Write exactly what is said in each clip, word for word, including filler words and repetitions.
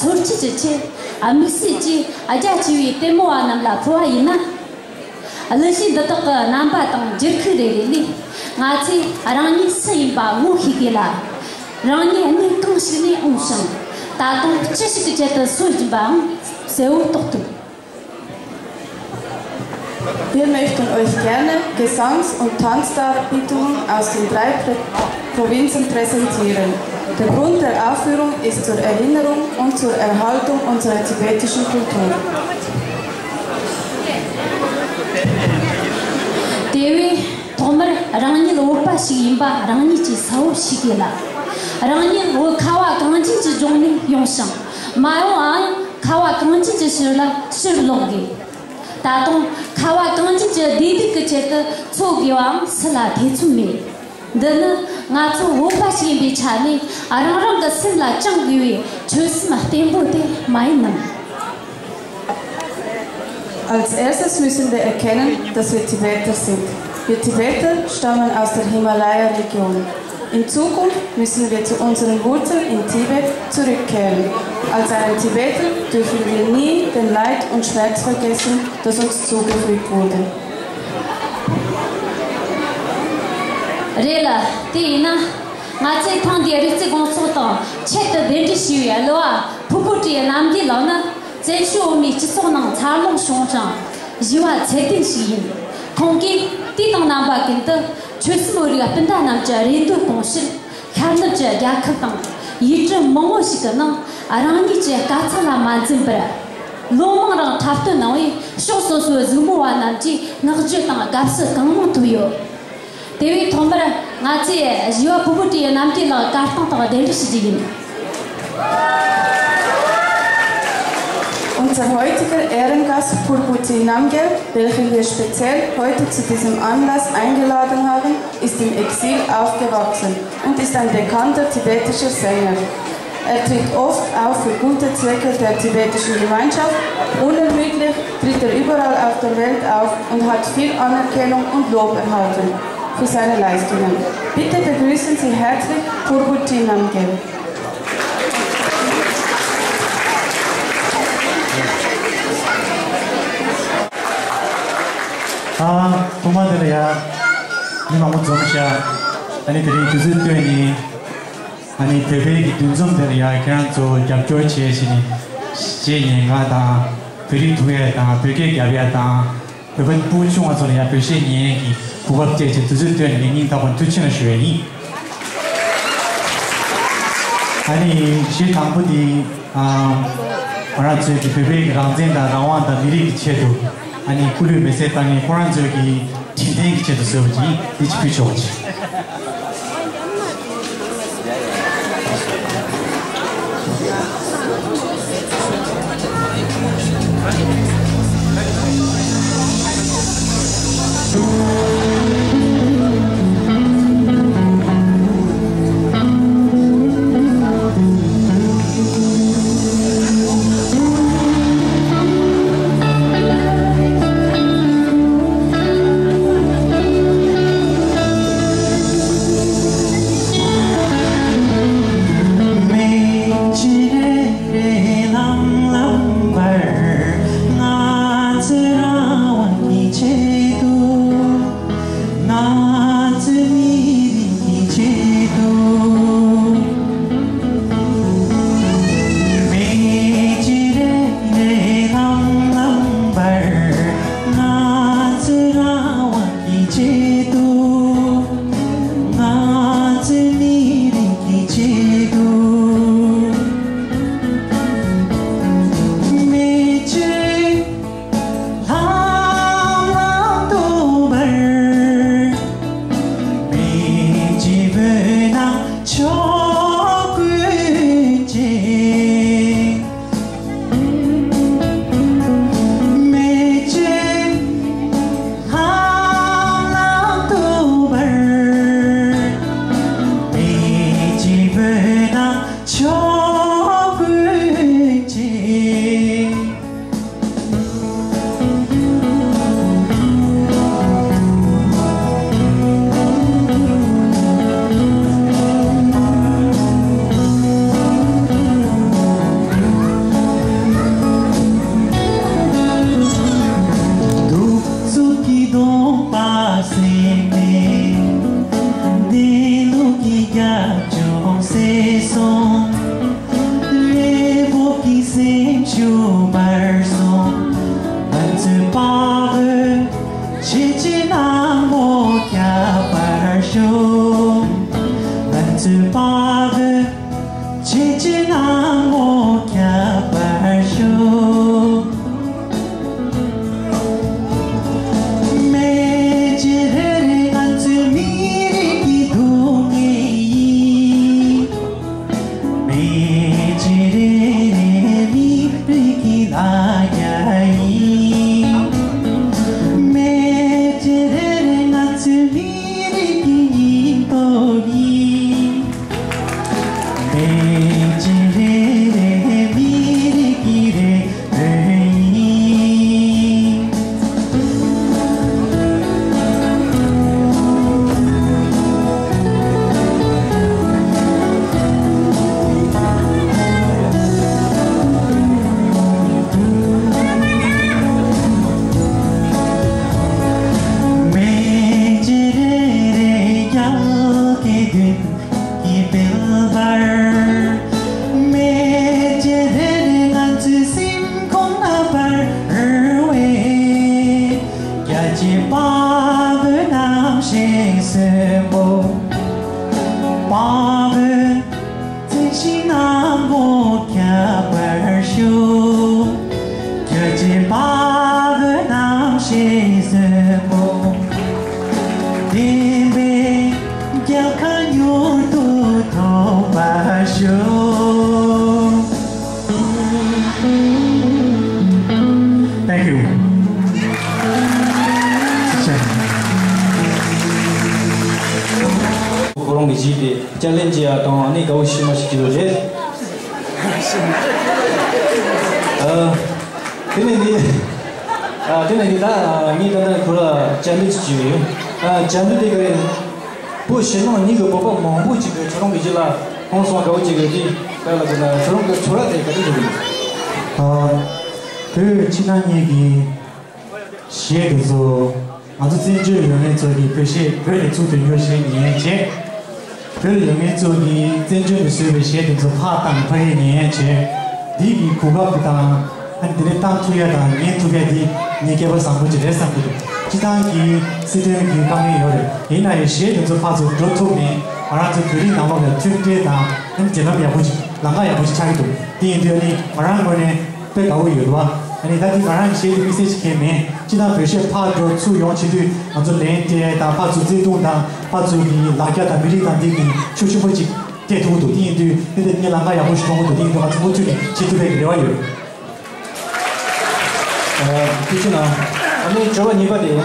ལོ་རྒྱུས་ཀྱི་ཆེད་དམིགས་བསལ་གྱིས་རྒྱ་ཆེ་བའི་ལྟད་མོ་བ་རྣམས་ལ་ཕུལ་བ་ཡིན་ན། གླུ་གཞས་འདི་དག་གི་རྣམ་པ་དང་འགྱུར་ཁུག་རེ་རེ་ལས། ང་ཚོས་རང་ཉིད་སུ་ཡིན་པ་ངོ་ཤེས་དགོས་ལ། རང་ཉིད་གནས་གང་ཞིག་ནས་འོངས་ཤིང་། ད་དུང་ཅི་ཞིག་གི་ཆེད་དུ་གསོན་བཞིན་པའང་གསལ་བོ་རྟོགས་ཐུབ། Wir möchten euch gerne Gesangs- und Tanzdarbietungen aus den drei Prä- Provinzen präsentieren. Der Grund der Aufführung ist zur Erinnerung und zur Erhaltung unserer tibetischen Kultur. དེ་བས་ཐོག་མར་རང་ཉིད་བོད་པ་ཞིག་ཡིན་པ་རང་ཉིད་ཀྱིས་གསལ་བོ་ཤེས་དགོས་ལ། རང་ཉིད་བོད་ཁ་བ་གངས་ཅན་གྱི་ལྗོངས་ནས་ཡོང་ཞིང་། མ་འོངས་པའང་ཁ་བ་གངས་ཅན་གྱི་ཕྱིར་ལ་ཕྱིར་ལོག་དགོས། ད་དུང་ཁ་བ་གངས་ཅན་གྱི་བདེ་སྡུག་གི་ཆེད་དུ་འཚོ་དགོས་པའང་སུ་ལ་ཐེ་ཚོམ་མེད། འདི་ནི་ང་ཚོ་བོད་པ་ཞིག་ཡིན་པའི་ཆ་ནས་རང་རང་གི་སེམས་ལ་བཅངས་དགོས་པའི་ཆོད་སེམས་བརྟན་པོ་དེ་མ་ཡིན་ནམ། Als erstes müssen wir erkennen, dass wir Tibeter sind. Wir Tibeter stammen aus der Himalaya-Region. In Zukunft müssen wir zu unseren Wurzeln in Tibet zurückkehren. Als einen Tibeter dürfen wir nie den Leid und Schmerz vergessen, das uns zugefügt wurde. རེད་ལ། དེ་ཡིན་ན། ང་ཚོས་ཐེངས་འདིའི་རིག་རྩལ་དགོང་ཚོགས་དང་ཆེད་དུ་གདན་འདྲེན་ཞུས་པའི་གླུ་བ་ཕུར་བུ་ཏྲི་རྣམ་རྒྱལ་ལགས་ནི། བཙན་བྱོལ་བོད་མིའི་སྤྱི་ཚོགས་ནང་འཚར་ལོངས་བྱུང་ཞིང་། བཞི་བ་ཚད་ལྡན་ཞིག་ཡིན། ཁོང་གིས་དུས་དང་རྣམ་པ་ཀུན་ཏུ་ཆོལ་གསུམ་བོད་རིགས་སྤུན་ཟླ་རྣམས་ཀྱི་རེ་འདོད་སྐོང་ཕྱིར། ཤར་ནུབ་ཀྱི་རྒྱལ་ཁབ་དང་ཡུལ་གྲུ་མང་བོ་ཞིག་གི་ནང་རང་ཉིད་ཀྱི་དཀའ་ཚེགས་ལ་མ་འཛེམས་པར། ལོ་མང་རིང་འཁྲབ་སྟོན་གནང་བས་ཕྱོགས་སོ་སོའི་གཟིགས་མོ་བ་རྣམས་ཀྱིས་བསྔགས་བརྗོད་དང་དགའ་བསུ་གང་མང་ཐོབ་ཡོད། དེ་བས་ཐོག་མར་ང་ཚོས་བཞི་བ་ཕུར་བུ་ཏྲི་རྣམ་རྒྱལ་ལགས་བཀའ་བཏང་དང་གདན་འདྲེན་ཞུ་རྒྱུ་ཡིན། Unser heutiger Ehrengast Purbuti Namgyel, welchen wir speziell heute zu diesem Anlass eingeladen haben, ist im Exil aufgewachsen und ist ein bekannter tibetischer Sänger. Er tritt oft auf für gute Zwecke der tibetischen Gemeinschaft. Unermüdlich tritt er überall auf der Welt auf und hat viel Anerkennung und Lob erhalten für seine Leistungen. Bitte begrüßen Sie herzlich Purbuti Namgyel. ཨ། ཐོག་མ་དེ་ལ་ཡ། མི་མང་པོ་འཛོམས་ཤག་ཨ་ནི་དེ་རིང་དུས་ཚོད་བཏོན་ནས། ཨ་ནི་བོད་པའི་གི་འདུ་འཛོམས་དེ་ལ་ཡ་ཁྱེད་རང་ཚོ་རྒྱབ་སྐྱོར་བྱས་བྱས་ནས། བྱས་ནས་ང་དང་བོད་རིགས་ཐུག་ཡ་དང་བོད་སྐད་རྒྱབ་ཡ་དང་། བོད་པ་ཕྲུ་གུ་ཆུང་བ་ཚོ་ལ་ཡ་བོད་གཞས་ཉན་ཡས་ཀྱི་གོ་སྐབས་སྤྲད་བྱས་དུས་ཚོད་བཏོན་ནས་སྙིང་ཐག་པ་ནས་ཐུགས་རྗེ་ཆེ་གནང་ཞུ་ཡ་ཡིན། ཨ་ནི་གཞས་དང་པོ་དེ། ཨ། ང་རང་ཚོའི་གི་བོད་པའི་གི་རང་བཙན་དང་རང་དབང་དང་མི་རིགས་ཀྱི་ཆེད་དུ། ཨ་ནི་སྐུ་ལུས་མེ་སྲེག་བཏང་མཁན་ཁོ་རང་ཚོའི་གི་དྲིན་དྲན་གྱི་ཆེད་དུ་བཟོས་པ་ཅིག་ཡིན། འདི་ཅིག་ཕུལ་ཆོག་པ་ཅིག་སྐྱབས་བྱུང་ཟེར་སོང་། རེ་བོ་གི་སེམས་ཤུགས་འཕར་སོང་། ང་ཚོའི་ཕ་བོད་ཆེ་ཆེ་ནང་མོ་ཁྱབ་པར་ཤོག་ང་ཚོའི་ཕ་བོད་ཆེ་ཆེ་ནང་མོ་ཁྱབ་པར་ཤོག་མེ་ཅི་རེ་རེ་ང་ཚོའི་མི་རིགས་ཀྱི་སྡུག་བསྔལ་ཡིན། མེ་ཅི་རེ་རེ་མི་རིགས་ཀྱི་ལ་རྒྱ་ཡིན། མེ་ཅི་རེ་རེ་ང་ཚོའི་མི་རིགས་ཀྱི་སྙིང་སྟོབས་ཡིན། མེ་ཅི་རེ་རེ་མི་རིགས་ཀྱི་རེ་བ་ཡིན། མེ་ཅི་རེ་རེ་རྒྱལ་ཁའི་མདུན་གྱི་དཔལ་འབར། མེ་ལྕེ་རེ་རེ་ང་ཚོའི་སེམས་ཁོང་ན་འབར་བས། རྒྱ་ཆེའི་དཔའ་བོའི་རྣམ་ཤེས་གསོན་པོ། དཔའ་བོའི་བརྩེ་ཞེན་ནག་པོ་ཁྱབ་པར་ཤོག་རྒྱ་ཆེའི་དཔའ་བོའི་རྣམ་ཤེས་གསོན་པོ། བདེན་པའི་རྒྱལ་ཁ་མྱུར་དུ་ཐོབ་པར་ཤོག Thank you. ཁོ་རང་གི་གཞས་དེ་ཅ་ལན་ཅི་ཡ་དང་ཨ་ནི་དགའ་བོ་ཤི་མ་ཤི་གི་ཡོད་རེད། ཨ། དེ་ནས་ནི། ཨ། དེ་ནས་ནི་ད་ངས་ད་ལྟ་ཁོ་ལ་ཅ་ལན་ཅི་ཡོད། ཨ། ཅ་ལན་དེ་ག་རེད། བོད་ཕྱི་ནང་གཉིས་ཀྱི་བོད་པ་མང་པོ་ཅིག་གིས་ཁྱོད་རང་གི་གཞས་ལ་ཧང་སང་དགའ་བོ་ཅིག་ཡོད་དེ། ག་ལ་གི་ན་ཁྱོད་རང་གི་ཚོར་བ་དེ་ག་དུས་ཡོད་གི། ཨ། བོད་ཕྱི་ནང་གཉིས་ཀྱི་གཞས་དེ་ཚོ་ང་ཚོ་བཙན་བྱོལ་ཡོད་མཁན་ཚོ་གིས་བོད་གཞས་བོད་ནས་ཚུར་དོན་འཁྱོལ་བྱེད་མཁན་བྱས། བོད་ལ་ཡོད་མཁན་ཚོ་གིས་བཙན་བྱོལ་ནས་བཟོས་པའི་གཞས་དེ་ཚོ་ཕར་བཏང་ཕ་གིར་ཉན་ཡས་བྱས། འདི་གི་གོ་སྐབས་དང་ཨ་ནི་དེ་ནས་བཏང་ཐུབ་ཡ་དང་ཉན་ཐུབ་ཡ་འདི་ངའི་སྐལ་པ་བཟང་པོ་ཅིག་རེད་བསམ་གྱི་འདུག་སྤྱི་བཏང་གི་སྲིད་དོན་གྱི་དཀའ་ངལ་ཡོད་རེད། ཡིན་ན་ཡང་གཞས་དེ་ཚོ་ཕར་ཚུར་འགྲོ་ཐུབ་ནས་ང་རང་ཚོ་བོད་རིགས་ནང་ལོགས་ལ་མཐུན་སྒྲིལ་དང་ཨ་ནི་འབྲེལ་ལམ་ཡག་པོ་ཅིག་ལམ་ཁ་ཡག་པོ་ཅིག་ཆགས་ཀྱི་འདུག་དེ་ཡིན་དུས་ཨ་ནི་ང་རང་ངོས་ནས་དཔེ་དགའ་བོ་ཡོད་བ། ཨ་ནི་ད་ལྟ་ང་རང་གི་གཞས་དེ་དམིགས་བསལ་ཅིག་གང་ཡང་མེད། སྤྱི་བཏང་བོད་གཞས་ཕར་འགྲོ་ཚུར་ཡོང་བྱེད་དུས་ང་ཚོ་ལན་སྤྲད་དང་ཕར་ཚུར་བརྩེ་དུང་དང་ཕར་ཚུར་གྱི་ལ་རྒྱ་དང་མི་རིགས་དང་འདི་གི་ཤུགས་ཆེན་པོ་ཅིག་སྤྲད་ཐུབ་ཀྱི་འདུག་དེ་ཡིན་དུས་དེ་ལྟར་ངས་ལམ་ཁ་ཡག་པོ་ཞིག་མཐོང་གི་འདུག་དེ་ཡིན་དུས་ང་ཚོ་མུ་མཐུད་ནས་བྱེད་ཐུབ་པའི་རེ་བ་ཡོད། ཨ། ཐུགས་རྗེ་གནང་། ཨ་ནི་དྲི་བ་གཉིས་པ་དེ། ཨ།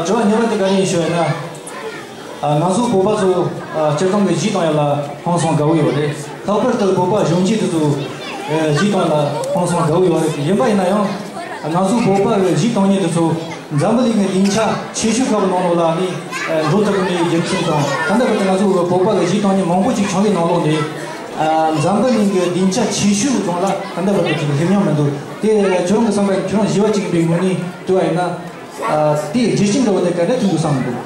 དྲི་བ་གཉིས་པ་དེ་ག་རེ་ཡིན་ཞུ་ཡ་ན། ཨ། ང་ཚོ་བོད་པ་ཚོ་ཨ་སྤྱིར་བཏང་གི་གཞས་གཏོང་ཡ་ལ་ཧང་སང་དགའ་བོ་ཡོད་རེད། ལྷག་པར་དུ་བོད་པ་གཞོན་སྐྱེས་དེ་ཚོ་ཨ་གཞས་གཏོང་ཡ་ལ་ཧང་སང་དགའ་བོ་ཡོད་རེད། ཡིན་པ་ཡིན་ན་ཡང་ང་ཚོ་བོད་པ་གི་གཞས་གཏོང་མཁན་དེ་ཚོ་འཛམ་བུ་གླིང་གི་སྡིངས་ཆ་ཆེ་ཤོས་ཁག་གི་ནང་ལོགས་ལ་ནི་ཨ་འགྲོ་ཐུབ་ཀྱི་མེད་པའི་རྒྱུ་མཚན་དང་། ད་ལྟ་བར་དུ་ང་ཚོ་བོད་པ་གི་གཞས་གཏོང་མཁན་མང་པོ་ཅིག་བྱུང་བའི་ནང་ལོགས་ནས་ཨ་འཛམ་བུ་གླིང་གི་སྡིངས་ཆ་ཆེ་ཤོས་ཀྱི་སྒང་ལ་ད་ལྟ་བར་དུ་ཅིག་སླེབས་མྱོང་མི་འདུག་དེ་ཁྱོད་རང་གི་བསམ་པར་ཁྱོད་རང་གཞས་པ་ཅིག་ཡིན་པའི་ངོས་ནས་བལྟས་པ་ཡིན་ན། ཨ། དེའི་རྒྱུ་རྐྱེན་འདྲ་བོ་དེ་ག་འདྲ་ཐུག་འདུག་བསམ་འདུག་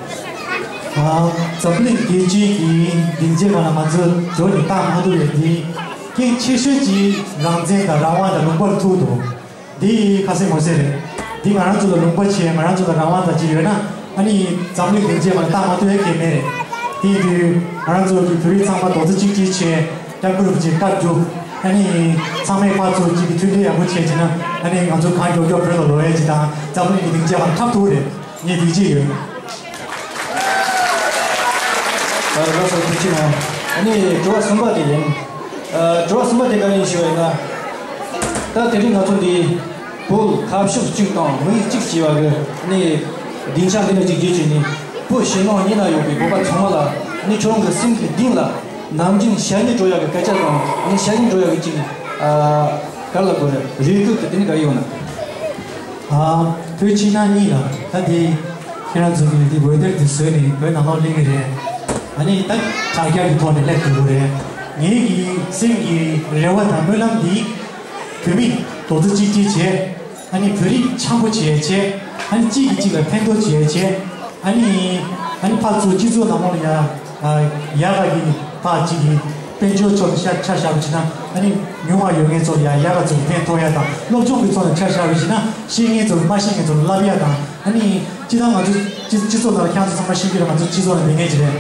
ཨ། འཛམ་བུ་གླིང་རྒྱལ་སྤྱིའི་གི་སྡིངས་ཆའི་སྒང་ལ་ང་ཚོ་འགྲོ་ནས་བཏང་མ་ཐུབ་པའི་དེ་རྐྱེན་ཆེ་ཤོས་ཀྱི་རང་བཙན་དང་རང་དབང་དང་ལུང་པར་ཐུག་འདུག་འདི་ཁ་གསལ་ངོ་གསལ་རེད། འདི་ང་རང་ཚོ་ལ་ལུང་པ་བྱས་ང་རང་ཚོ་ལ་རང་དབང་དང་ཅིག་ཡོད་ན་ཨ་ནི་འཛམ་གླིང་སྡིངས་ཆའི་སྒང་ལ་བཏང་མ་ཐུབ་ཡ་གང་ཡང་མེད་རེད། དེ་ཡིན་དུས་ང་རང་ཚོ་གི་བོད་རིགས་ཚང་མ་རྡོག་རྩ་གཅིག་སྒྲིལ་བྱས། ཀྱང་ཁུར་བྱེད་སྐབས་འཇུག་ཨ་ནི་ཚང་མས་ཕར་ཚུར་གཅིག་གི་མཐུན་སྒྲིལ་ཡག་པོ་བྱས་བྱས་ན་ཨ་ནི་ང་ཚོ་གང་མགྱོགས་མགྱོགས་བོད་ལ་ལོག་ཡས་ཅིག་དང་འཛམ་བུ་གླིང་གི་སྡིངས་ཆའི་སྒང་འཁྲབ་ཐུབ་རེད། ངས་འདི་བྱས་ཡོད། ཨ། ལགས་སོ། ཐུགས་རྗེ་གནང་། ཨ་ནི་དྲི་བ་གསུམ་པ་དེ་ཡིན། ཨ། དྲི་བ་གསུམ་པ་དེ་ག་རེ་ཡིན་ཞུ་བ་ཡིན་ན། ད་དེ་རིང་ང་ཚོ་འདི་བོད་ཁ་ཕྱོགས་གཅིག་དང་དམིགས་ཡུལ་གཅིག་བྱས་པ་གི་ཨ་ནི་སྡིངས་ཆ་འདི་ལ་གཅིག་བརྗེ་བྱས་ནས་བོད་ཕྱི་ནང་གཉིས་ན་ཡོད་པའི་བོད་པ་ཚང་མ་ལ་ཨ་ནི་ཁྱོད་རང་གི་སེམས་ཀྱི་གཏིང་ལ་ནམ་རྒྱུན་ཞལ་ནས་སྒྲོག་ཡག་གི་སྐད་ཆ་དང་ཨ་ནི་ཞལ་ནས་སྒྲོག་ཡག་གི་ཅིག་ཨ། ག་ལ་དགོས་རེད། རེ་སྐུལ་དེ་དེ་ནི་ག་ཡོང་ན། ཨ། བོད་ཕྱི་ནང་གཉིས་ལ་ད་དེ་ཁྱེད་རང་ཚོ་གིས་དེ་འོད་སྡེར་དེ་བཟོས་ནས་བོད་ནང་ལོགས་གླེང་གི་རེད། ཨ་ནི་ད་དྲ་རྒྱ་གི་ཐོག་ནས་སླེབས་དགོས་ཀྱི་རེད། ངའི་གི་སེམས་ཀྱི་རེ་བ་དང་སྨོན་ལམ་འདི་བོད་མི་རྡོག་རྩ་གཅིག་སྒྲིལ་བྱས། ཨ་ནི་བོད་རིགས་འཆམ་པོ་བྱས་བྱས། ཨ་ནི་གཅིག་གིས་གཅིག་ལ་ཕན་ཐོགས་བྱས་བྱས། ཨ་ནི་ཨ་ནི་ཕར་ཚུར་སྤྱི་ཚོགས་ནང་ལོགས་ལ་ཡ། ཡག་ག་གི་ཕར་གཅིག་གི་དཔལ་འབྱོར་ཕྱོགས་ནས་ཤ་ཆ་བཞག་པ་ཡིན་ན། ཨ་ནི་ཉུང་བ་ཡོད་མཁན་ཚོ་ལ་ཡང་ཡག་ག་ཚོ་ལ་ཕན་ཐོགས་ཡ་དང་། སློབ་སྦྱོང་གི་ཕྱོགས་ནས་ཆ་བཞག་པ་ཡིན་ན་ཤེས་མཁན་ཚོ་ལ་མ་ཤེས་མཁན་ཚོ་ལ་བསླབ་ཡ་དང་། ཨ་ནི་སྤྱིར་བཏང་ང་ཚོ་སྤྱི་སྤྱི་ཚོགས་ནང་ལ་ཁྱེད་ཚོ་ཚང་མ་ཤེས་ཀྱི་རེད། ང་ཚོ་སྤྱི་ཚོགས་ནང་བསྡད་མཁན་ཅིག་རེད།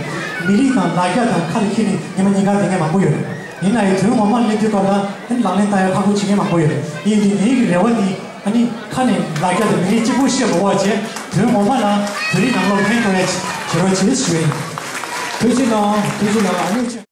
མི་རིགས་དང་ལ་རྒྱ་དང་ཁ་ལ་འཁྱེར་ནས་ཉི་མ་ཉིན་གང་བསྡད་མཁན་མང་པོ་ཡོད་རེད། ཡིན་ན་ཡང་དོན་ངོ་མ་སླེབས་དུས་སྐབས་ལ་ཨ་ནི་ལག་ལེན་བསྟར་ཡ་ཁག་པོ་བྱེད་མཁན་མང་པོ་ཡོད་རེད། ཡིན་དུས་ངེད་ཀྱི་རེ་བ་འདི། ཨ་ནི་ཁ་ནས་ལ་རྒྱ་དང་མི་རིགས་གཅིག་པོ་བཤད་མ་དགོས་པ་བྱས། དོན་ངོ་མ་ལ་བོད་རིགས་ནང་ལོགས་ཕན་ཐོགས་ཡ་བྱེད་རོགས་བྱེད་ཞུ་ཡ་ཡིན། ཐུགས་རྗེ་གནང་། ཐུགས་རྗེ་གནང་། ཨ་ནི།